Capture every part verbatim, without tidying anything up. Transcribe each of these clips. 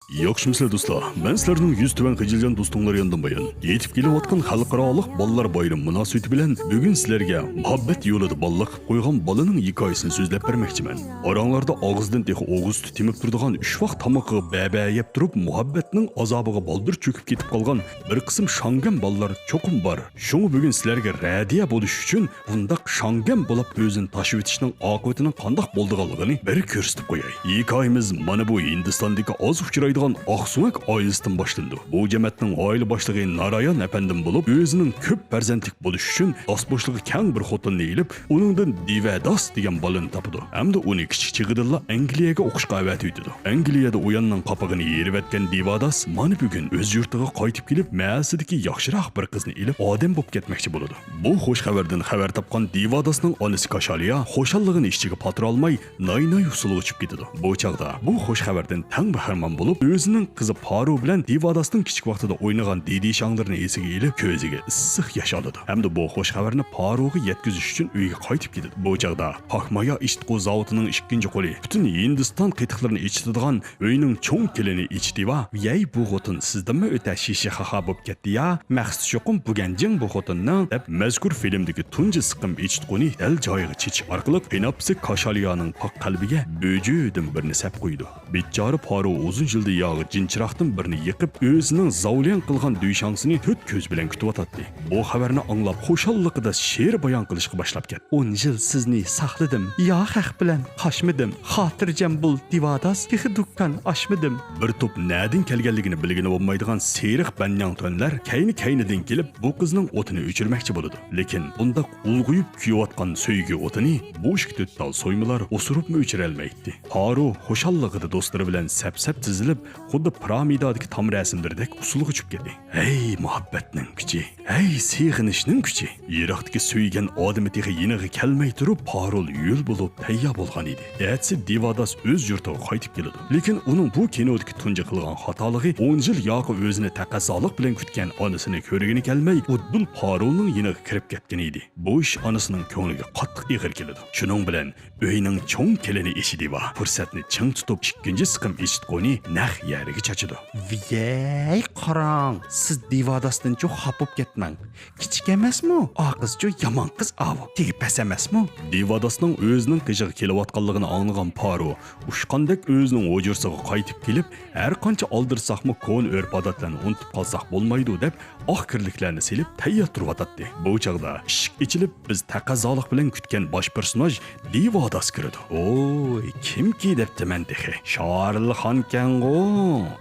ياخشىمۇسىلەر دوستلار؟ مەن سىلەرنىڭ يۈز تۆۋەن غىجىلجان دوستۇڭلار ياندىن بايان. يېتىپ كېلىۋاتقان خەلقئارالىق بالىلار بايرىمى مۇناسىۋىتى بىلەن بۈگۈن سىلەرگە مۇھەببەت يولىدا بالىلار قىلىپ قويغان بالىنىڭ ھېكايىسىنى سۆزلەپ بەرمەكچىمەن. ئاراڭلاردا ئاغزىدىن تېخى ئوغۇزسۈتى تېمىپ تۇرىدىغان ئۈچ ۋاق تامىقىغا بەبە يەپ تۇرۇپ، مۇھەببەتنىڭ ئازابىغا بالدۇر چۆكۈپ كېتىپ قالغان بىر قىسىم شاڭگەن بالىلار چوقۇم بار. شۇڭا بۈگۈن سىلەرگە رەدىيە بولۇش ئۈچۈن بۇنداق شاڭگەن بولاپ ئۆزىنى تاشلىۋېتىشنىڭ ئاقىۋىتىنىڭ قانداق بولىدىغانلىقىنى بىر كۆرسىتىپ قوياي. ھېكايىمىز مانا بۇ ھىندىستاندىكى ئاز ئۇچرايدىغان ئاقسۆڭەك ئائىلىسىدىن باشلىنىدۇ. بۇ جەمەتنىڭ ئائىلە باشلىقى نارايان ئەپەندىم بولۇپ، ئۆزىنىڭ كۆپ پەرزەنتلىك بولۇش ئۈچۈن داس بوشلۇقى كەڭ بىر خوتۇننى ئېلىپ، ئۇنىڭدىن دىۋەداس دېگەن بالىنى تاپىدۇ ھەمدە ئۇنى كىچىك چېغىدىنلا ئەنگلىيەگە ئوقۇشقا ئەۋەتىۋېتىدۇ. ئەنگلىيەدە ئۇياننىڭ قاپىقىنى يېرىۋەتكەن دىۋاداس مانا بۈگۈن ئۆز يۇرتىغا قايتىپ كېلىپ، مەھەللىسىدىكى ياخشىراق بىر قىزنى ئېلىپ ئادەم بولۇپ كەتمەكچى بولىدۇ. بۇ خوش خەۋەردىن خەۋەر تاپقان دىۋاداسنىڭ ئانىسى كاشالىيا خۇشاللىقىنى ئىچىگە پاتۇرالماي، ناي-ناي ئۇسسۇلغا چۈشۈپ كېتىدۇ. بۇ چاغدا بۇ خوش خەۋەردىن تەڭ بەھرىمەن بولۇپ، ئۆزىنىڭ قىزى پارو بىلەن دىۋاداسنىڭ كىچىك ۋاقتىدا ئوينىغان دىدىشاڭلىرىنى ئېسىگە ئېلىپ، كۆزىگە ئىسسىق ياش ئالىدۇ ھەمدە بۇ خوش خەۋەرنى پاروغا يەتكۈزۈش ئۈچۈن ئۆيگە قايتىپ كېتىدۇ. بۇ چاغدا پاكمايا ئېچىتقۇ زاۋۇتىنىڭ ئىككىنچى قولى پۈتۈن ھىندىستان قېتىقلىرىنى ئېچىتىدىغان ئۆينىڭ چوڭ كېلىنى ئىچىتىۋا، ۋىيەي، بۇ خوتۇن سىزدىنمۇ ئۆتە شىشە خاخا بولۇپ كەتتى يا، مەقسىتى چوقۇم بۇ گەنجىڭ بۇ خوتۇننىڭ، دەپ مەزكۇر فىلىمدىكى تۇنجى سىقىم ئېچىتقۇنى دەل جايىغا چېچىش ئارقىلىق پىناپسى كاشالىيانىڭ پاك قەلبىگە بۆجۈدىن بىرنى سەپ قويىدۇ. بىچارە پارو ئۇزۇن يىلدىن ياغى جىنچىراغدىن بىرنى يېقىپ، ئۆزىنىڭ زاۋليەن قىلغان دۈيشاڭسىنى تۆت كۆز بىلەن كۈتۈۋاتاتتى. بۇ خەۋەرنى ئاڭلاپ، خۇشاللىقىدا شېئىر بايان قىلىشقا باشلاپ كەتتى. ئون يىل سىزنى ساقلىدىم، يا خەق بىلەن قاچمىدىم، خاتىرجەم بول دىۋاداس، تېخى دۇكان ئاچمىدىم. بىر توپ نەدىن كەلگەنلىكىنى بىلگىلى بولمايدىغان سېرىق بەنياڭ تۆنلەر كەينى-كەينىدىن كېلىپ، بۇ قىزنىڭ ئوتىنى ئۆچۈرمەكچى بولىدۇ. لېكىن بۇنداق ئۇلغىيىپ كۈيىۋاتقان سۆيگۈ ئوتىنى بۇ ئىككى تۆت تال سويمىلار ئوسۇرۇپمۇ ئۆچۈرەلمەيتتى. پارو خۇشاللىقىدا دوستلىرى بىلەن سەپ-سەپ تىزىلىپ، خۇددى پىرامىدادىكى تام رەسىملىرىدەك ئۇسسۇلغا چۈشۈپ كەتتى. ھەي، مۇھەببەتنىڭ كۈچى! ھەي، سېغىنىشنىڭ كۈچى! يىراقتىكى سۆيگەن ئادىمى تېخى يېنىغا كەلمەي تۇرۇپ، پارول يۆل بولۇپ تەييار بولغان ئىدى. ئەتىسى دىۋاداس ئۆز يۇرتىغا قايتىپ كېلىدۇ. لېكىن ئۇنىڭ بۇ كىنودىكى تۇنجى قىلغان خاتالىقى، ئون يىل ياقى ئۆزىنى تەقەززالىق بىلەن كۈتكەن ئانىسىنى كۆرگىنى كەلمەي، ئۇددۇل پارولنىڭ يېنىغا كىرىپ كەتكىنى ئىدى. بۇ ئىش ئانىسىنىڭ كۆڭلىگە قاتتىق ئېغىر كېلىدۇ. شۇنىڭ بىلەن ئۆينىڭ چوڭ كېلىنى ئىشىدىۋا پۇرسەتنى چىڭ تۇتۇپ، ئىككىنچى سىقىم ئېچىتقۇنى نەق يەرگە چاچىدۇ. ۋىيەي، قاراڭ، سىز دىۋاداستىنچۇ خاپا بولۇپ كەتمەڭ. كىچىك ئەمەسمۇ؟ ئا قىزچۇ يامان قىز ئاۋۇ. تېگى پەس ئەمەسمۇ؟ دىۋاداسنىڭ ئۆزىنىڭ قېشىغا كېلىۋاتقانلىقىنى ئاڭلىغان پارو ئۇچقاندەك ئۆزىنىڭ ھۇجرىسىغا قايتىپ كېلىپ، ھەر قانچە ئالدىرىساقمۇ كونا ئۆرپ-ئادەتلەرنى ئۇنتۇپ قالساق بولمايدۇ دەپ، ئاق كىرلىكلەرنى سېلىپ تەييار تۇرۇۋاتاتتى. بۇ چاغدا ئىشىك ئېچىلىپ، بىز تەقەززالىق بىلەن كۈتكەن باش پېرسوناژ دىۋاداس كىرىدۇ. ۋوي، كىمكى دەپتىمەن تېخى. شارلىخانكەنغۇ!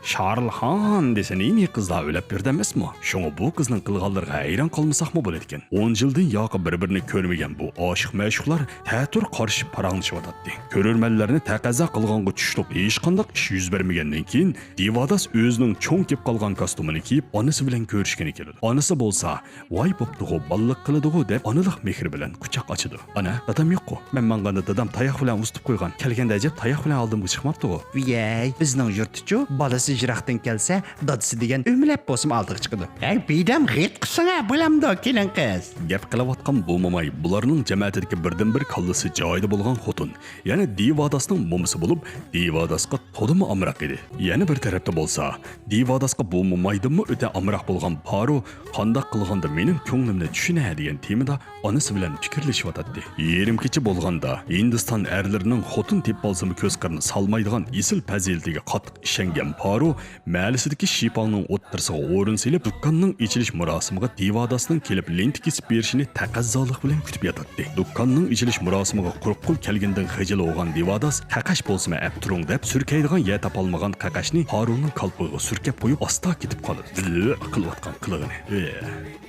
شارلىخان دېسە نى-نى قىزلار ئۆيلەپ بېرىدۇ ئەمەسمۇ؟ شۇڭا بۇ قىزنىڭ قىلغانلىرىغا ھەيران قالمىساقمۇ بولىدىكەن. ئون يىلدىن ياقى بىر-بىرىنى كۆرمىگەن بۇ ئاشىق-مەشۇقلار تەتۈر قارىشىپ پاراڭلىشىۋاتاتتى. كۆرۈرمەنلەرنى تەقەززا قىلغانغا چۈشلۈك ھېچقانداق ئىش يۈز بەرمىگەندىن كېيىن، دىۋاداس ئۆزىنىڭ چوڭ كېلىپ قالغان كاستيۇمىنى كىيىپ، ئانىسى بىلەن كۆرۈشكىلى كېلىدۇ. ئانىسى بولسا، ۋاي بوپتۇغۇ، بالىلىق قىلىدىغۇ دەپ ئانىلىق مېھرى بىلەن قۇچاق ئاچىدۇ. ئانا، دادام يوققۇ؟ مەن ماڭغاندا دادام تاياق بىلەن ئۇزىتىپ قويغان. كەلگەندە ئەجەب تاياق بىلەن ئالدىمغا چىقماپتىغۇ؟ ۋىيەي، بىزنىڭ يۇرتتىچۇ بالىسى يىراقتىن كەلسە، دادىسى دېگەن ئۆمىلەپ بولسىمۇ ئالدىغا چىقىدۇ. ھەي، بىدەم غىت قىلسىڭە بولامدۇ، كېلىن قىز؟ گەپ قىلىۋاتقان بۇ موماي بۇلارنىڭ جەمەتىدىكى بىردىنبىر كاللىسى جايىدا بولغان خوتۇن، يەنى دىۋاداسنىڭ مومىسى بولۇپ، دىۋاداسقا تولىمۇ ئامراق ئىدى. يەنە بىر تەرەپتە بولسا، دىۋاداسقا بۇ مومايدىنمۇ ئۆتە ئامراق بولغان پارو قانداق قىلغاندا مېنىڭ كۆڭلۈمنى چۈشىنە دېگەن تېمىدا ئانىسى بىلەن پىكىرلىشىۋاتاتتى. يېرىم كېچە بولغاندا، ھىندىستان ئەرلىرىنىڭ خوتۇن تېپىۋالسىمۇ كۆز قىرىنى سالمايدىغان ئېسىل پەزىلىتىگە قاتتىق ئىشەنگەن پارو مەھەللىسىدىكى شىپاڭنىڭ ئوتتۇرىسىغا ئورۇن سېلىپ، دۇكاننىڭ ئېچىلىش مۇراسىمىغا دىۋاداسنىڭ كېلىپ لېنتە كېسىپ بېرىشىنى تەقەززالىق بىلەن كۈتۈپ ياتاتتى. دۇكاننىڭ ئېچىلىش مۇراسىمىغا قۇرۇق قول كەلگىنىدىن خىجىل بولغان دىۋاداس، قەقەش بولسىمۇ ئەپ تۇرۇڭ دەپ، سۈركەيدىغان يەر تاپالمىغان قەقەشنى پارونىڭ كالپۇكىغا سۈركەپ قويۇپ، ئاستا كېتىپ قالىدۇ. قىلىۋاتقان قىلىغىنى. ئېھ،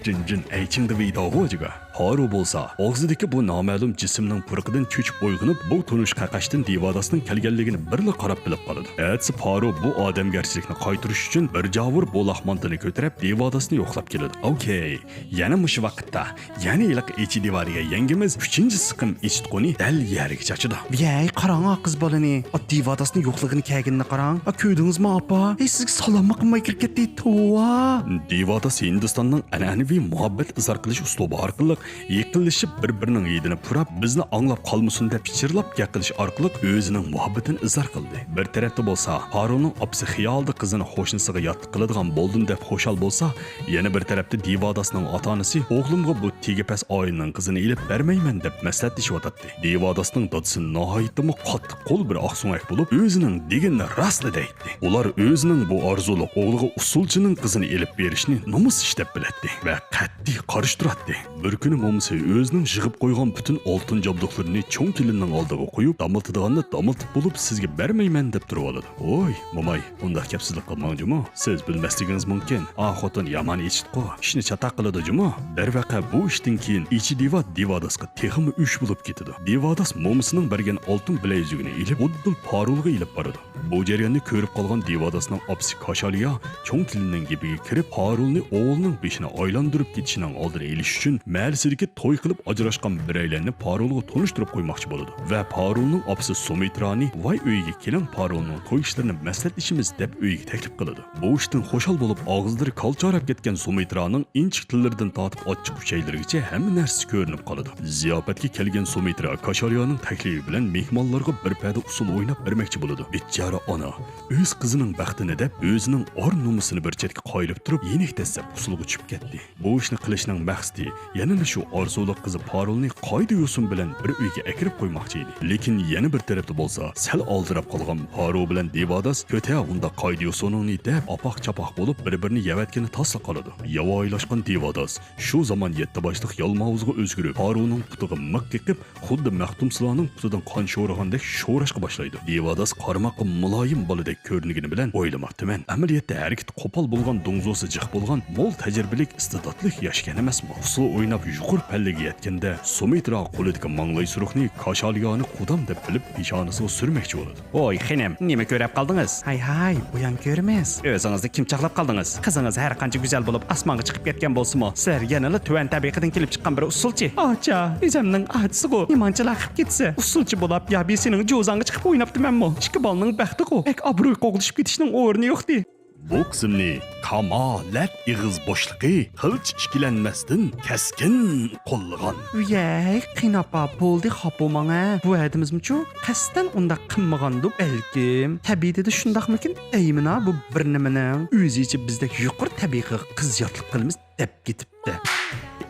جىنجىن ئەيچىڭدە ۋىداغۇ جىگا. پارو بولسا، ئاغزىدىكى بۇ نامەلۇم جىسىمنىڭ پۇرىقىدىن چۆچۈپ ئويغىنىپ، بۇ تونۇش قەقەشتىن دىۋاداسنىڭ كەلگەنلىكىنى بىرلا قاراپ بىلىپ قالىدۇ. ئەتىسى پارو بۇ ئادەمگەرچىلىكنى قايتۇرۇش ئۈچۈن بىر جاۋۇر بولاق مانتىنى كۆتۈرۈپ، دىۋاداسنى يوقلاپ كېلىدۇ. ئوكەي. يەنە مۇشۇ ۋاقىتتا، يەنە ھېلىقى ئېچى دىۋا دېگەن يەڭگىمىز ئۈچىنچى سىقىم ئېچىتقۇنى دەل يەرگە چاچىدۇ. ۋىيەي، قاراڭ ئا قىز بالىنى. ئا، دىۋاداسنى يوقلىغىنى كەلگىنىنى قاراڭ. ئا، كۆردىڭىزمۇ ئاپا؟ ھەي، سىزگە سالاممۇ قىلماي كىرىپ كەتتى. توۋا. دىۋاداس ھىندىستاننىڭ ئەنئەنىۋى مۇھەببەت ئىزھار قىلىش ئۇسلۇبى ئارقىلىق يېقىنلىشىپ، بىر-بىرىنىڭ ھىدىنى پۇراپ، بىزنى ئاڭلاپ قالمىسۇن دەپ پىچىرلاپ گەپ قىلىش ئارقىلىق ئۆزىنىڭ مۇھەببىتىنى ئىزھار قىلدى. بىر تەرەپتە بولسا، پارولنىڭ ئاپىسى خىيالىدا قىزىنى قوشنىسىغا ياتلىق قىلىدىغان بولدۇم دەپ خۇشال بولسا، يەنە بىر تەرەپتە دىۋاداسنىڭ ئاتا-ئانىسى ئوغلۇمغا بۇ تېگى پەس ئائىلىنىڭ قىزىنى ئېلىپ بەرمەيمەن دەپ مەسلىھەتلىشىۋاتاتتى. دىۋاداسنىڭ دادىسى ناھايىتىمۇ قاتتىق قول، بىر ئاقسۆڭەك بولۇپ، ئۆزىنىڭ دېگىنىنى راسلا دەيتتى. ئۇلار ئۆزىنىڭ بۇ ئارزۇلۇق ئوغلىغا ئۇسسۇلچىنىڭ قىزىنى ئېلىپ بېرىشنى نومۇس ئىش دەپ بىلەتتى ۋە قەتئىي قارشى تۇراتتى. بىر كۈنى مومىسى ئۆزىنىڭ يىغىپ قويغان پۈتۈن ئالتۇن جابدۇقلىرىنى چوڭ كېلىننىڭ ئالدىغا قويۇپ، دامولتىدىغاننى دامولتىپ بولۇپ، سىزگە بەرمەيمەن دەپ تۇرۇۋالىدۇ. ۋوي، موماي، ئۇنداق گەپسىزلىك قىلماڭ جۇمۇ. سىز بىلمەسلىكىڭىز مۇمكىن. ئا خوتۇن يامان ئېچىتقۇ، ئىشنى چاتاق قىلىدۇ جۇمۇ. دەرۋەقە، بۇ ئىشتىن كېيىن ئېچى دىۋا دىۋاداسقا تېخىمۇ ئۆچ بولۇپ كېتىدۇ. دىۋاداس مومىسىنىڭ بەرگەن ئالتۇن بىلەيزۈكىنى ئېلىپ، ئۇددۇل پارولغا ئېلىپ بارىدۇ. بۇ جەرياننى كۆرۈپ قالغان دىۋاداسنىڭ ئاپىسى كاشاليا چوڭ كېلىننىڭ گېپىگە كىرىپ، پارولنى ئوغلىنىڭ بېشىنى ئايلاندۇرۇپ كېتىشىنىڭ ئالدىنى ئېلىش ئۈچۈن مەھەللىسىدىكى توي قىلىپ ئاجراشقان بىرەيلەننى پارولغا تونۇشتۇرۇپ قويماقچى بولىدۇ ۋە پارولنىڭ ئاپىسى سۇمىترانى، ۋاي ئۆيگە كېلىڭ، پارولنىڭ توي ئىشلىرىنى مەسلىھەتلىشىمىز، دەپ ئۆيىگە تەكلىپ قىلىدۇ. بۇ ئىشتىن خۇشال بولۇپ، ئاغزىلىرى كالچاراپ كەتكەن سۇمىترانىڭ ئىنچىكە تىللىرىدىن تارتىپ ئاچچىق ئۈچەيلىرىگىچە ھەممە نەرسىسى كۆرۈنۈپ قالىدۇ. زىياپەتكە كەلگەن سۇمىترا كاشاليانىڭ تەكلىپى بىلەن مېھمانلارغا بىر پەدە ئۇسسۇل ئويناپ بەرمەكچى بولىدۇ. بىچارە ئانا ئۆز قىزىنىڭ بەختىنى دەپ، ئۆزىنىڭ ئار-نومۇسىنى بىر چەتكە قايرىپ تۇرۇپ، يېنىك دەسسەپ ئۇسسۇلغا چۈشۈپ كەتتى. بۇ ئىشنى قىلىشنىڭ مەقسىتى يەنىلا شۇ ئارزۇلۇق قىزى پارولنى قائىدە-يوسۇن بىلەن بىر ئۆيگە ئەكىرىپ قويماقچى ئىدى. لېكىن يەنە بىر تەرەپتە بولسا، سەل ئالدىراپ قالغان پارو بىلەن دىۋاداس، «كۆتە ئۇنداق قائىدە-يوسۇنۇڭنى» دەپ، ئاپاق-چاپاق بولۇپ، بىر-بىرىنى يەۋەتكىنى تاسلا قالىدۇ. ياۋايىلاشقان دىۋاداس شۇ زامان يەتتە باشلىق يالماۋۇزغا ئۆزگىرىپ، پارونىڭ پۇتىغا مىق قېقىپ، خۇددى مەختۇمسۇلانىڭ پۇتىدىن قان شورىغاندەك شوراشقا باشلايدۇ. دىۋاداس قارىماققا مۇلايىم بالىدەك كۆرۈنگىنى بىلەن ئويلىماپتىمەن، ئەمەلىيەتتە ھەرىكىتى قوپال بولغان، دوڭزۇسى جىق بولغان، مول تەجرىبىلىك، ئىستېداتلىق ياش ئىكەن ئەمەسمۇ؟ ئۇسسۇل ئويناپ يۇقىرى پەللىگە يەتكەندە، سۇمىترا قولىدىكى ماڭلاي سۇرۇقنى كاشاليانى قۇدام دەپ بىلىپ، پېشانىسىغا سۈرمەكچى بولىدۇ. ۋوي خېنىم، نېمە كۆرەپ قالدىڭىز؟ ھاي ھاي، بۇيان كۆرىمىز. ئۆزىڭىزنى كىم چاغلاپ قالدىڭىز؟ قىزىڭىز ھەر قانچە گۈزەل بولۇپ ئاسمانغا چىقىپ كەتكەن بولسىمۇ، سىلەر يەنىلا تۆۋەن تەبىقىدىن كېلىپ چىققان بىر ئۇسسۇلچى. ئاچا، ئۆزەمنىڭ ئاچىسىغۇ، نېمانچىلا قىپ كېتىسە. ئۇسسۇلچى بولاپ يا بىسىنىڭ جوزاڭغا چىقىپ ئويناپتىمەنمۇ؟ ئىككى بالىنىڭ بەختىغۇ، بەك ئابرۇي قوغلىشىپ كېتىشنىڭ ئورنى يوقتى. بۇ قىسىمنى كامالەت ئېغىز بوشلۇقى قىلچە ئىككىلەنمەستىن كەسكىن قوللىغان. ۋىيەي، قېيىنئاپا، بولدى، خاپا بولماڭ ھە. بۇ ھەدىمىزمۇچۇ قەستەن ئۇنداق قىلمىغاندۇ بەلكىم. تەبىئىتىدە شۇنداقمىكىن دەيمىنا بۇ بىر نېمىنىڭ. ئۆزىچە بىزدەك يۇقىرى تەبىقىگە قىز ياتلىق قىلىمىز دەپ كېتىپتۇ.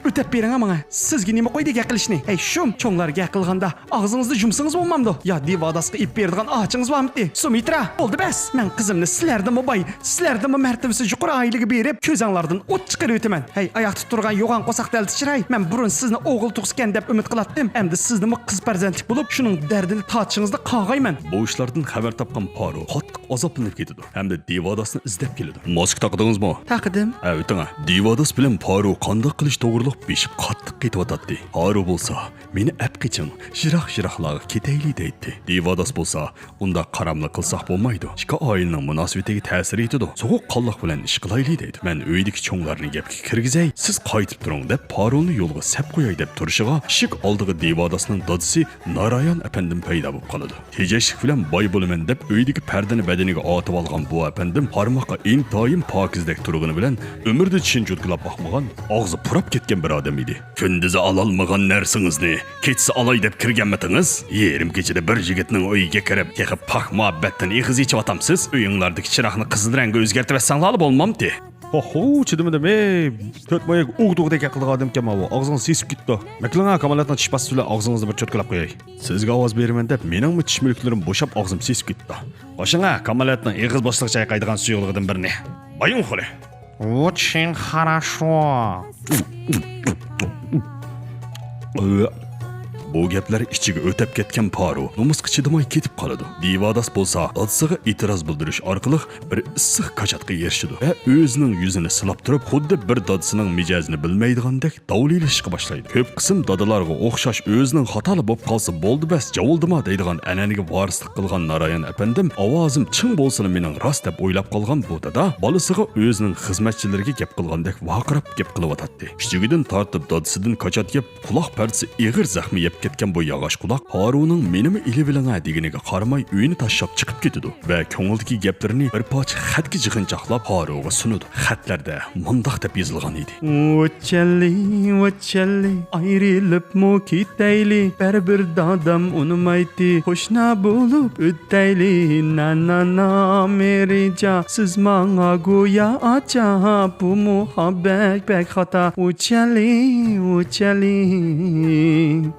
ئۆتەپ بېرىڭ ماڭا، سىزگە نېمە قويدى گەپ قىلىشنى؟ ھەي شۇم، چوڭلار گەپ قىلغاندا ئاغزىڭىزنى يۇمسىڭىز بولمامدۇ؟ يا دىۋاداسقا ئېلىپ بېرىدىغان ئاچىڭىز بارمىدى؟ سۇمىترا، بولدى بەس! مەن قىزىمنى سىلەردىنمۇ باي، سىلەردىنمۇ مەرتىۋىسى يۇقىرى ئائىلىگە بېرىپ، كۆزەڭلاردىن ئوت چىقىرىۋېتىمەن. ھەي، ئاياقتا تۇرغان يوغان قورساق دەلدە چىراي، مەن بۇرۇن سىزنى ئوغۇل تۇغسىكەن دەپ ئۈمىد قىلاتتىم. ئەمدى سىزنىمۇ قىز پەرزەنتلىك بولۇپ، شۇنىڭ دەردىنى تارتىشىڭىزدا قارغايمەن. بۇ ئىشلاردىن خەۋەر تاپقان پارو قاتتىق ئازابلىنىپ كېتىدۇ ھەمدە دىۋاداسنى ئىزدەپ كېلىدۇ. ماسكا تاقىدىڭىزمۇ؟ تاقىدىم. ھە، ئۆتۈڭە. دىۋاداس بىلەن پارو قانداق قىلىش توغرۇلۇق بېشى قاتتىق قېتىۋاتاتتى. پارو بولسا، مېنى ئەپ قېچىڭ، يىراق-يىراقلارغا كېتەيلى دەيتتى. دىۋاداس بولسا، ئۇنداق قاراملىق قىلساق بولمايدۇ. ئىككى ئائىلىنىڭ مۇناسىۋىتىگە تەسىر يېتىدۇ. سوغۇققانلىق بىلەن ئىش قىلايلى دەيدۇ. مەن ئۆيدىكى چوڭلارنى گەپكە كىرگۈزەي، سىز قايتىپ تۇرۇڭ دەپ پاروننى يولغا سەپ قوياي دەپ تۇرۇشىغا، ئىشىك ئالدىغا دىۋاداسنىڭ دادىسى نارايان ئەپەندىم پەيدا بولۇپ قالىدۇ. تېجەشلىك بىلەن باي بولىمەن دەپ ئۆيدىكى پەردىنى بەدىنىگە ئارتىۋالغان بۇ ئەپەندىم قارىماققا ئىنتايىن پاكىزدەك تۇرغىنى بىلەن ئۆمرىدە چىن چوتكىلاپ باقمىغان، ئاغزى پۇراپ كەتكەن بىر ئادەم ئىدى. كۈندۈزى ئالالمىغان نەرسىڭىزنى كېچىسى ئالاي دەپ كىرگەنمىتىڭىز؟ يېرىم كېچىدە بىر يىگىتنىڭ ئۆيىگە كىرىپ، تېخى پاك مۇھەببەتتىن ئېغىز ئېچىۋاتامسىز؟ ئۆيۈڭلاردىكى چىراغنى قىزىل رەڭگە ئۆزگەرتىۋەتسەڭلارلا بولمامتى؟ ھوھو، چىدىمىدىم، ئەي، تۆت ماياك ئوغدۇغدەك گەپ قىلىدىغان ئادەمكەن ماۋۇ. ئاغزىڭىز سېسىپ كېتىپتۇ. مەكلىڭا، كامالەتنىڭ چىش پاستىسى بىلەن ئاغزىڭىزنى بىر چوتكىلاپ قوياي. سىزگە ئاۋاز بېرىمەن دەپ مېنىڭمۇ چىش مۈلۈكلىرىم بوشاپ ئاغزىم سېسىپ كېتىپتۇ. قوشۇڭا، كامالەتنىڭ ئېغىز بوشلۇقى چايقايدىغان سۇيۇقلۇقىدىن بىرنى. بايىڭ خورى. Очень хорошо. بۇ گەپلەر ئىچىگە ئۆتەپ كەتكەن پارو نومۇسقا چىدىماي كېتىپ قالىدۇ. دىۋاداس بولسا دادىسىغا ئېتىراز بىلدۈرۈش ئارقىلىق بىر ئىسسىق كاچاتقا ئېرىشىدۇ ۋە ئۆزىنىڭ يۈزىنى سىلاپ تۇرۇپ، خۇددى بىر دادىسىنىڭ مىجەزىنى بىلمەيدىغاندەك داۋلىلىشىشقا باشلايدۇ. كۆپ قىسىم دادىلارغا ئوخشاش ئۆزىنىڭ خاتالىق بولۇپ قالسا بولدى بەس، جاۋۇلدىما دەيدىغان ئەنئەنىگە ۋارىسلىق قىلغان نارايان ئەپەندىم، ئاۋازىم چىڭ بولسىلا مېنىڭ راست دەپ ئويلاپ قالغان بۇ دادا بالىسىغا ئۆزىنىڭ خىزمەتچىلىرىگە گەپ قىلغاندەك ۋارقىراپ گەپ قىلىۋاتاتتى. كىچىكىدىن تارتىپ دادىسىدىن كاچات يەپ، قۇلاق پەردىسى ئېغىر زەخمى يەپ كەتكەن بۇ ياغاچ قۇلاق پارونىڭ «مېنىمۇ ئېلىۋېلىڭە» دېگىنىگە قارىماي ئۆينى تاشلاپ چىقىپ كېتىدۇ ۋە كۆڭلىدىكى گەپلىرىنى بىر پارچە خەتكە يىغىنچاقلاپ پاروغا سۇنىدۇ. خەتلەردە مۇنداق دەپ يېزىلغان ئىدى. ۋۇچەللى، ۋۇچەللى، ئايرىلىپمۇ كېتەيلى، بەرىبىر دادام ئۇنىمايتتى، قوشنا بولۇپ ئۆتەيلى، نانانا مېرىجا، سىز ماڭا گويا ئاچا، بۇ مۇھەببەت بەك خاتا، ۋۇچەللى، ۋۇچەللى.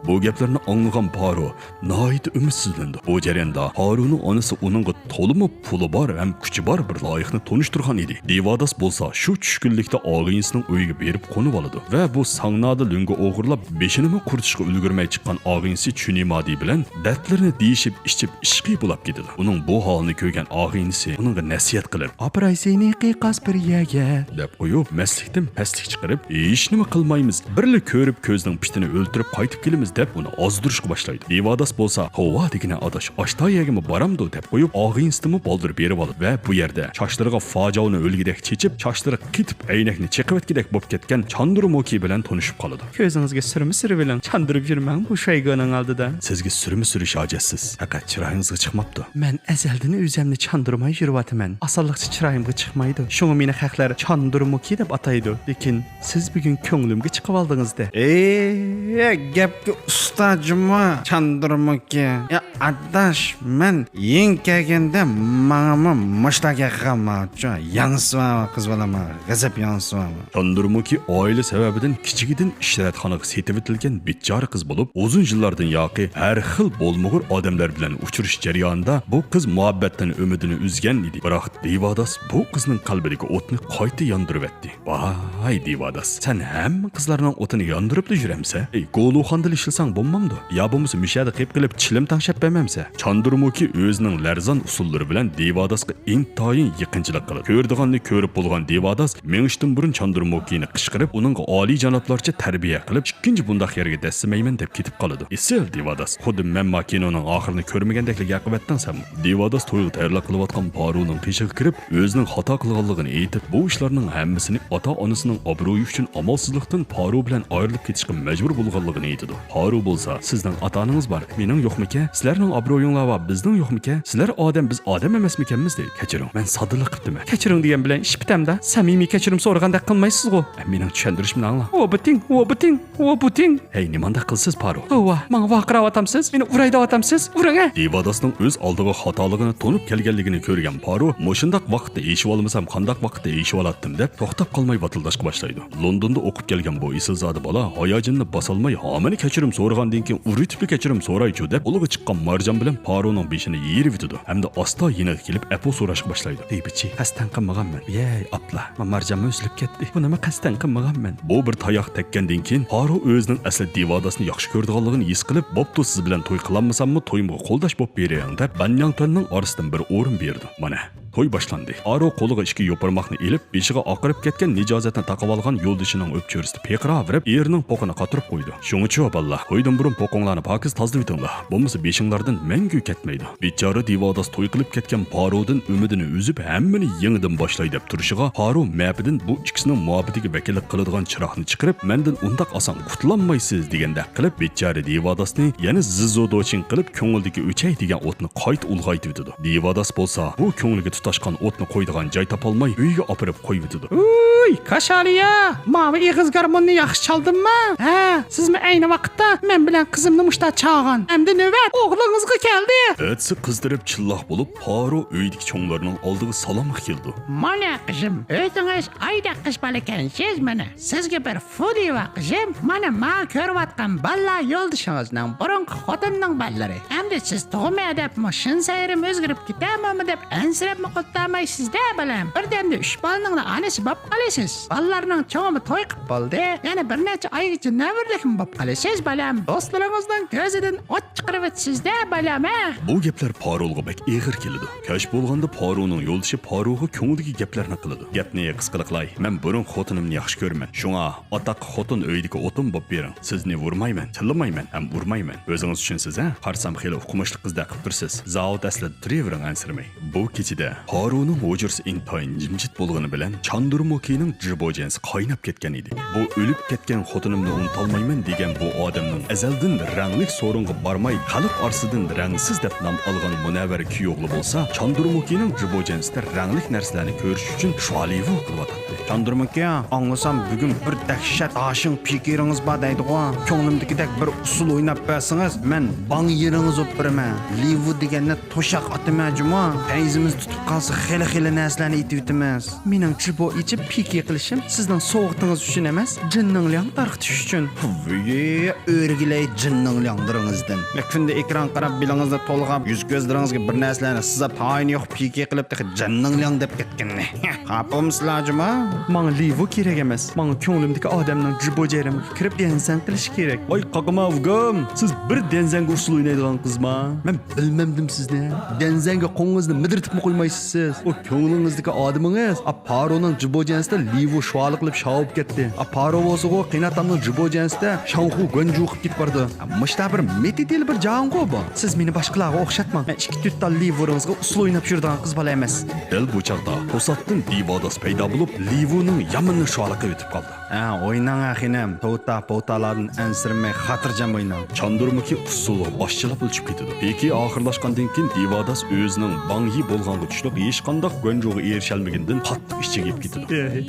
بۇ گەپلەرنى ئاڭلىغان پارو ناھايىتى ئۈمىدسىزلىنىدۇ. بۇ جەرياندا پارونىڭ ئانىسى ئۇنىڭغا تولىمۇ پۇلى بار ھەم كۈچى بار بىر لايىقنى تونۇشتۇرغان ئىدى. دىۋاداس بولسا شۇ چۈشكۈنلۈكتە ئاغىنىسىنىڭ ئۆيىگە بېرىپ قونۇۋالىدۇ ۋە بۇ ساڭنادا لۆڭگە ئوغرىلاپ، بېشىنىمۇ قۇرۇتۇشقا ئۈلگۈرمەي چىققان ئاغىنىسى چۈنىمادى بىلەن دەردلىرىنى دېيىشىپ، ئىچىپ ئىشقىي بولاپ كېتىدۇ. ئۇنىڭ بۇ ھالىنى كۆرگەن ئاغىنىسى ئۇنىڭغا نەسىھەت قىلىپ، «ئاپىراي سېنى قىيقاس بىر يەرگە» دەپ قويۇپ، مەستلىكتىن پەسلىك چىقىرىپ، «ھېچنېمە قىلمايمىز، بىرلا كۆرۈپ كۆزنىڭ پىتىنى ئۆلتۈرۈپ قايتىپ كېلىمىز» دەپ ئۇنى ئازدۇرۇشقا باشلايدۇ. دىۋاداس بولسا، «توۋا دېگىنە ئاداش، ئاشتا يەرگىمۇ بارامدۇ؟» دەپ قويۇپ، ئاغىنىسىنىمۇ بالدۇر بېرىۋالىدۇ ۋە بۇ يەردە چاچلىرىغا فاجاۋنى ئۆلگۈدەك چېچىپ، چاچلىرى قېتىپ ئەينەكنى چېقىۋەتكۈدەك بولۇپ كەتكەن چاندرمۇكى بىلەن تونۇشۇپ قالىدۇ. كۆزىڭىزگە سۈرمە سۈرۈۋېلىڭ، چاندۇرۇپ يۈرمەڭ بۇ شايگونىڭ ئالدىدا. سىزگە سۈرمە سۈرۈش ھاجەتسىز، پەقەت چىرايىڭىزغا چىقماپتۇ. مەن ئەزەلدىن ئۆزەمنى چاندۇرماي يۈرۈۋاتىمەن. ئاسانلىقچە چىرايىمغا چىقمايدۇ. شۇڭا مېنى خەقلەر چاندۇرمۇكى دەپ ئاتايدۇ. لېكىن سىز بۈگۈن كۆڭلۈمگە چىقىۋالدىڭىز-دە. ئېي، گەپكە ئۇستا جۇمۇ، چاندۇرمۇكى. يا ئاداش، مەن يېڭى كەلگەندە ماڭىمۇ مۇشۇلار گەپ قىلغانماچۇ. ياڭزىسى بار قىز بالام، غەزەپ ياڭزىسى بار. چاندۇرمۇكى ئائىلە سەۋەبىدىن كىچىكىدىن ئىشرەتخانىغا سېتىۋېتىلگەن بىچارە قىز بولۇپ، ئۇزۇن يىللاردىن ياقى ھەر خىل بولمىغۇر ئادەملەر بىلەن ئۇچرىشىش جەريانىدا بۇ قىز مۇھەببەتتىن ئۈمىدىنى ئۈزگەن ئىدى. بىراق دىۋاداس بۇ قىزنىڭ قەلبىدىكى ئوتنى قايتا ياندۇرۇۋەتتى. ۋاي دىۋاداس، سەن ھەممە قىزلارنىڭ ئوتىنى ياندۇرۇپلا يۈرەمسە؟ ئەي، گولۇخاندىلا ئىشلىسەڭ بولمامدۇ؟ يا بولمىسا مۇشۇ يەردە قېلىپ قېلىپ چىلىم تەڭشەپ بەرمەمسە؟ چاندۇرمۇكى ئۆزىنىڭ لەرزان ئۇسۇللىرى بىلەن دىۋاداسقا ئىنتايىن يېقىنچىلىق قىلىدۇ. كۆرىدىغاننى كۆرۈپ بولغان دىۋاداس مېڭىشتىن بۇرۇن چاندۇرمۇكىنى قىچقىرىپ، ئۇنىڭغا ئالىيجانابلارچە تەربىيە قىلىپ، ئىككىنچى بۇنداق يەرگە دەسسىمەيمەن دەپ كېتىپ قالىدۇ. ئېسىل دىۋاداس، خۇددى مەنما كىنونىڭ ئاخىرىنى كۆرمىگەندەكلا گەپ قىلىۋەتتىڭ سەنمۇ. دىۋاداس تويغا تەييارلىق قىلىۋاتقان پارونىڭ قېشىغا كىرىپ، ئۆزىنىڭ خاتا قىلغانلىقىنى ئېيتىپ، بۇ ئىشلارنىڭ ھەممىسىنى ئاتا-ئانىسىنىڭ ئابرۇيى ئۈچۈن ئامالسىزلىقتىن پارو بىلەن ئايرىلىپ كېتىشقا مەجبۇر بولغانلىقىنى ئېيتىدۇ. پارو بولسا، سىزنىڭ ئاتا-ئانىڭىز بار، مېنىڭ يوقمىكەن؟ سىلەرنىڭ ئابرۇيۇڭلار بار، بىزنىڭ يوقمىكەن؟ سىلەر ئادەم، بىز ئادەم ئەمەسمىكەنمىز؟ دەيدۇ. كەچۈرۈڭ، مەن ساددىلىق قىپتىمەن. كەچۈرۈڭ دېگەن بىلەن ئىش پۈتەمدۇ؟ سەمىمىي كەچۈرۈم سورىغاندەك قىلمايسىزغۇ؟ مېنىڭ چۈشەندۈرۈشۈمنى ئاڭلاڭ. ۋوبىتىڭ، ۋوبىتىڭ، ۋوبىتىڭ. ھەي، نېمانداق قىلىسىز، پارو؟ توۋا، ماڭا ۋارقىراۋاتامسىز؟ مېنى ئۇراي دەۋاتامسىز؟ ئۇرۇڭ ھە! دىۋاداسنىڭ ئۆز ئالدىغا خاتالىقىنى تونۇپ كەلگەنلىكىنى كۆرگەن پارو، مۇشۇنداق ۋاقىتتا ئېشىۋالمىسام، قانداق ۋاقىتتا ئېشىۋالاتتىم دەپ توختاپ قالماي ۋاتىلداشقا باشلايدۇ. لوندوندا ئوقۇپ كەلگەن بۇ ئېسىلزادە بالا ھاياجىنىنى باسالماي، ھامىنى كەچۈرۈم سورىغاندىن كېيىن، ئۇرۇتۇپلا كەچۈرۈم سورايچۇ دەپ، قولىغا چىققان مارجان بىلەن پارونىڭ بېشىنى يېرىۋېتىدۇ ھەمدە ئاستا يېنىغا كېلىپ، ئەپۇ سوراشقا باشلايدۇ. ھەي بىچى، قەستەن قىلمىغانمەن. يەي، ئاپلا، ما مارجانمۇ ئۈزۈلۈپ كەتتى. بۇنىمۇ قەستەن قىلمىغانمەن. بۇ بىر تاياق تەگكەندىن كېيىن، پارو ئۆزىنىڭ ئەسلى دىۋاداسنى ياخشى كۆرىدىغانلىقىنى ھېس قىلىپ، بوپتۇ، سىز بىلەن توي قىلالمىساممۇ، تويۇمغا قولداش بولۇپ بېرىڭ دەپ، بەنياڭتۈەننىڭ ئارىسىدىن بىر ئورۇن بېرىدۇ. مانا، توي باشلاندى. پارو قولىغا ئىككى يوپۇرماقنى ئېلىپ، بېشىغا ئاقىرىپ كەتكەن نىجازەتنى تاقىۋالغان يولدىشىنىڭ ئۆپچۆرىسىدە پىرقىراۋېرىپ، ئېرىنىڭ پوقىنى قاتۇرۇپ قويىدۇ. شۇڭىچۇ، بالىلار، تويدىن بۇرۇن پوقۇڭلارنى پاكىز تازىلىۋېتىڭلار، بولمىسا بېشىڭلاردىن مەڭگۈ كەتمەيدۇ. بىچارە دىۋاداس توي قىلىپ كەتكەن پارودىن ئۈمىدىنى ئۈزۈپ، ھەممىنى يېڭىدىن باشلاي دەپ تۇرۇشىغا، پارو مەپىدىن بۇ ئىككىسىنىڭ مۇھەببىتىگە ۋەكىللىك قىلىدىغان چىراغنى چىقىرىپ، مەندىن ئۇنداق ئاسان قۇتۇلالمايسىز دېگەندەك قىلىپ، بىچارە دىۋاداسنى يەنە زىزودوچىڭ قىلىپ، كۆڭلىدىكى ئۆچەي دېگەن ئوتنى قايتا ئۇلغايتىۋېتىدۇ. دىۋاداس بولسا بۇ كۆڭلىگە تۇتاشقان ئوتنى قويىدىغان جاي تاپالماي، ئۆيىگە ئاپىرىپ قويۇۋېتىدۇ. ۋۇي، كاشالىيا، ماۋۇ ئېغىز گارموننى ياخشى چالدىمما؟ ھە، سىزمۇ ئەينى ۋاقىتتا مەن بىلەن قىزىمنى مۇشتا چاغان. ئەمدى نۆۋەت ئوغلىڭىزغا كەلدى. ئەتىسى قىزىرىپ چىللاق بولۇپ، پارو ئۆيدىكى چوڭلارنىڭ ئالدىغا سالامغا كېلىدۇ. مانا قىزىم، ئۆزىڭىز ئايدەك قىز بالىكەنسىز مانا. سىزگە بىر فۇلىۋا قىزىم، مانا ماڭا كۆرۈۋاتقان بالىلار يولدىشىڭىزنىڭ بۇرۇنقى خوتۇنىنىڭ بالىلىرى. ئەمدى سىز تۇغما ئەدەپمۇ شىنسەيرىم ئۆزگىرىپ كېتەرمۇ دەپ ئەنسىرەپمۇ ئولتۇرمايسىز-دە بالام. بىردەمدە ئۈچ بالىنىڭلا ئانىسى بوپ قالىسىز. بالىلارنىڭ چوڭىمۇ توي قىپ بولدى. يەنە بىر نەچچە ئايغىچە نەۋرىلىكمۇ بوپ قالىسىز بالام. دوستلىرىڭىزنىڭ كۆزىدىن ئوت چىقىرىۋېتىسىز-دە بالام ھە. بۇ گەپلەر پارولغا بەك ئېغىر كېلىدۇ. كەچ بولغاندا پارونىڭ يولدىشى پارولغا كۆڭلىدىكى گەپلەرنى قىلىدۇ. گەپنى قىسقىلىقلاي، مەن بۇرۇن خوتۇنۇمنى ياخشى كۆرىمەن. شۇڭا ئاتاققا خوتۇن ئۆيىدىكى ئوتۇن بوپ بېرىڭ. سىزنى ۋۇرمايمەن، تىللىمايمەن ھەم ئۇرمايمەن. ئۆزىڭىز چۈشىنىسىز ھە؟ قارىسام خېلى ئوقۇمۇشلۇق قىزدەك قىپ تۇرىسىز. زاۋۇت ئەسلىدە تۇرۇۋېرىڭ ئەنسىرىمەي. بۇ كېچىدە پارونىڭ ھۇجرىسى ئىنتايىن جىمجىت بولغىنى بىلەن چاندۇرمۇكىنىڭ جىبوجيەنسى قايناپ كەتكەن ئىدى. بۇ ئۆلۈپ كەتكەن خوتۇنۇمنى ئۇنتالمايمەن دېگەن بۇ ئادەمنىڭ ئەزەلدىن رەڭلىك سورۇنغا بارماي، خەلق ئارىسىدىن رەڭسىز دەپ نام ئالغان مۇنەۋۋەر كۈيئوغلى بولسا، چاندۇرمۇكىنىڭ جىبوجيەنسىدە رەڭلىك نەرسىلەرنى كۆرۈش ئۈچۈن شالىۋۇ قىلىۋاتاتتى. چاندۇرمۇكى، ئاڭلىسام بۈگۈن بىر دەھشەت داشىڭ پىكىرىڭىز بار دەيدىغۇ. كۆڭلۈمدىكىدەك بىر ئۇسسۇل ئويناپ بەرسىڭىز، مەن باڭ يېرىڭىز بوپ بېرىمەن. لىۋۇ دېگەننى توشاق ئاتىمەن جۇمۇ. پەيزىمىز تۇتۇپ قالسا خېلى-خېلى نەرسىلەرنى ئېتىۋېتىمىز. مېنىڭ جىبو ئېچىپ پىكى قىلىشىم سىزنىڭ سوغۇتىڭىز ئۈچۈن ئەمەس، جىننىڭلياڭ تارقىتىش ئۈچۈن. ۋىي، ئۆرگىلەي جىننىڭلياڭلىرىڭىزدىن. مەن كۈندە ئېكران قاراپ، بېلىڭىزنى تولغاپ، يۈز كۆزلىرىڭىزگە بىر نەرسىلەرنى سىزاپ، تايىنى يوق پىكى قىلىپ، تېخى جىننىڭلياڭ دەپ كەتكىنىنى. خاپىمسىلا جۇمۇ؟ ماڭا لىۋۇ كېرەك ئەمەس. ماڭا كۆڭلۈمدىكى ئادەمنىڭ جىبو جەرىمىگە كىرىپ دەنسەڭ قىلىش كېرەك. ۋاي قاقىما ئۇكام، سىز بىر دەنزەڭگە ئۇسسۇل ئوينايدىغان قىزما؟ مەن بىلمەمدىم سىزنى. دەنزەڭگە قوڭىڭىزنى مىدىرتىپمۇ قويمايسىز سىز. ئۇ كۆڭلىڭىزدىكى ئادىمىڭىز، ئا، پارونىڭ جىبوجيەنسىدە لىۋۇ شۇالىق قىلىپ شاۋۇپ كەتتى. ئا، پارو بولسىغۇ قېيناتامنىڭ جىبوجيەنسىدە شاڭخۇ گۇەنجۇ قىلىپ كېتىپ بارىدۇ. ئا، مۇشتا بىر مېتىدىل بىر جاڭغۇ بۇ. سىز مېنى باشقىلارغا ئوخشاتماڭ. مەن ئىككى تۆت تال لىۋۇرىڭىزغا ئۇسسۇل ئويناپ يۈرىدىغان قىز بالا ئەمەس. دەل بۇ چاغدا توساتتىن دىۋاداس پەيدا بولۇپ، لىۋۇنىڭ يامىنىنى شۇالىق قىلىۋېتىپ قالدى. ھە، ئويناڭ ھە خېنىم، توۋتا-پوۋتالاردىن ئەنسىرىمەي خاتىرجەم ئويناڭ. چاندۇرمۇكى ئۇسسۇلغا باشچىلىق ئىلچىپ كېتىدۇ. پېكى ئاخىرلاشقاندىن كېيىن دىۋاداس ئۆزىنىڭ باڭيى بولغانغا چۈشلۈك ھېچقانداق گۇەنجۇغا ئېرىشەلمىگىنىدىن قاتتىق ئىچى كېيىپ كېتىدۇ. ھەي،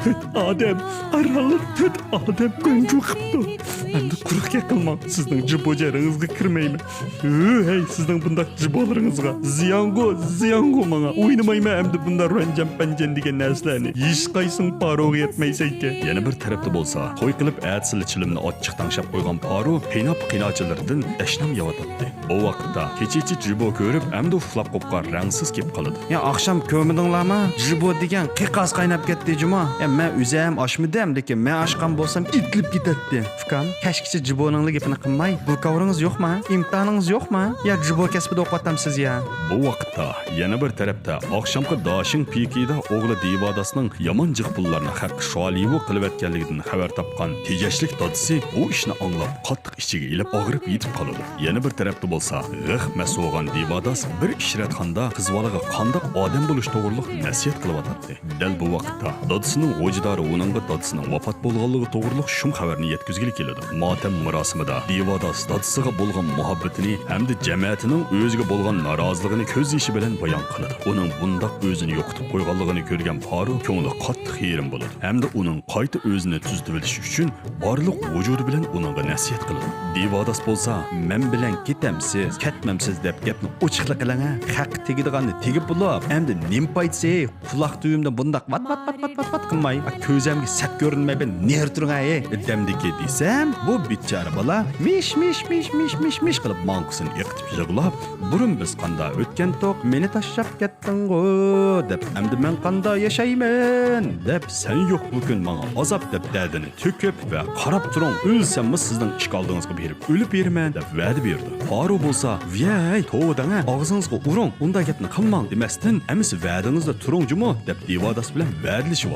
تۆت ئادەم، ئارانلىق تۆت ئادەم گۇەنجۇ قىپتۇ. ئەمدى قۇرۇق گەپ قىلماڭ، سىزنىڭ جىبو جەرىڭىزگە كىرمەيمەن. ھۆ، ھەي، سىزنىڭ بۇنداق جىبولىرىڭىزغا. زىياڭغۇ، زىياڭغۇ ماڭا. ئوينىمايمەن ئەمدى بۇنداق رۇەنجەن پەنجەن دېگەن نەرسىلەرنى. ھېچقايسىڭ پاروغا يەتمەيسەنكەن. يەنە بىر تەرەپتە بولسا، توي قىلىپ ئەتىسىلا چىلىمنى ئاچچىق تەڭشەپ قويغان پارو قىيناپ قىيناچىلىرىدىن تەشنام يەۋاتاتتى. بۇ ۋاقىتتا كېچىچى جىبو كۆرۈپ، ئەمدى ئۇخلاپ قوپقان رەڭسىز كېلىپ قالىدۇ. يا ئاخشام كۆرمىدىڭلارمۇ؟ جىبو دېگەن قىيقاس قايناپ كەتتى جۇمۇ. يا مەن ئۆزۈم ئاشمىدىم، لېكىن مەن ئاشقان بولسام ئېتىلىپ كېتەتتى. ئۇكام، كەچكىچە جىبونىڭلا گېپىنى قىلماي، بۇلكاۋرىڭىز يوقما؟ ئىمتىھانىڭىز يوقما؟ يا جىبو كەسپىدە ئوقۇۋاتامسىز يا؟ بۇ ۋاقىتتا يەنە بىر تەرەپتە ئاخشامقى داشىڭ پىكىدا ئوغلى دىۋاداسنىڭ يامان جىق پۇللارنى خەققە شالىۋۇ قىلىۋەتكەنلىكىدىن خەۋەر تاپقان تېجەشلىك دادىسى بۇ ئىشنى ئاڭلاپ قاتتىق ئىچىگە ئېلىپ ئاغرىپ يېتىپ قالىدۇ. يەنە بىر تەرەپتە بولسا غىخ مەس بولغان دىۋاداس بىر ئىشرەتخانىدا قىز بالىغا قانداق ئادەم بولۇش توغرۇلۇق نەسىھەت قىلىۋاتاتتى. دەل بۇ ۋاقىتتا دادىسىنىڭ غوجىدارى ئۇنىڭغا دادىسىنىڭ ۋاپات بولغانلىقى توغرۇلۇق شۇم خەۋەرنى يەتكۈزگىلى كېلىدۇ. ماتەم مۇراسىمىدا دىۋاداس دادىسىغا بولغان مۇھەببىتىنى ھەمدە جەمەتىنىڭ ئۆزىگە بولغان نارازىلىقىنى كۆز يېشى بىلەن بايان قىلىدۇ. ئۇنىڭ بۇنداق ئۆزىنى يوقىتىپ قويغانلىقىنى كۆرگەن پارو كۆڭلى قاتتىق يېرىم بولىدۇ ھەمدە ئۇنىڭ قايتا ئۆزىنى تۈزىتىۋېلىش ئۈچۈن بارلىق ۋۇجۇدى بىلەن ئۇنىڭغا نەسىھەت قىلىدۇ. دىۋاداس بولسا، مەن بىلەن كېتەمسىز، كەتمەمسىز دەپ گەپنى ئوچۇقلا قىلىڭە، خەققە تېگىدىغاننى تېگىپ بولۇپ، ئەمدى نېمە پايدىسى؟ قۇلاق تۈۋىمدە بۇنداق ۋات، ۋات، ۋات، ۋات، ۋات، ۋات قىلماي، كۆزەمگە سەت كۆرۈنمەي بىر نېرى تۇرۇڭە، ھەي، دەمدىكى دېسەم، بۇ بىچارە بالا مىش، مىش، مىش، مىش، مىش، مىش قىلىپ ماڭقىسىنى ئېقىتىپ يىغلاپ، بۇرۇن بىز قانداق ئۆتكەنتۇق، مېنى تاشلاپ كەتتىڭغۇ دەپ، ئەمدى مەن قانداق ياشايمەن دەپ، سەن يوق بۇ كۈن ماڭا ئازاب دەپ دەردىنى تۆكۈپ ۋە قاراپ تۇرۇڭ، ئۆلسەممۇ سىزنىڭ ئىشىك ئالدىڭىزغا بېرىپ ئۆلۈپ بېرىمەن دەپ ۋەدە بېرىدۇ. پارو بولسا، ۋەي، توۋا دەڭە، ئاغزىڭىزغا ئۇرۇڭ، ئۇنداق گەپنى قىلماڭ دېمەستىن، ئەمىسە ۋەدىڭىزدە تۇرۇڭ جۇمۇ دەپ دىۋاداس بىلەن ۋەدىلىشىۋالىدۇ.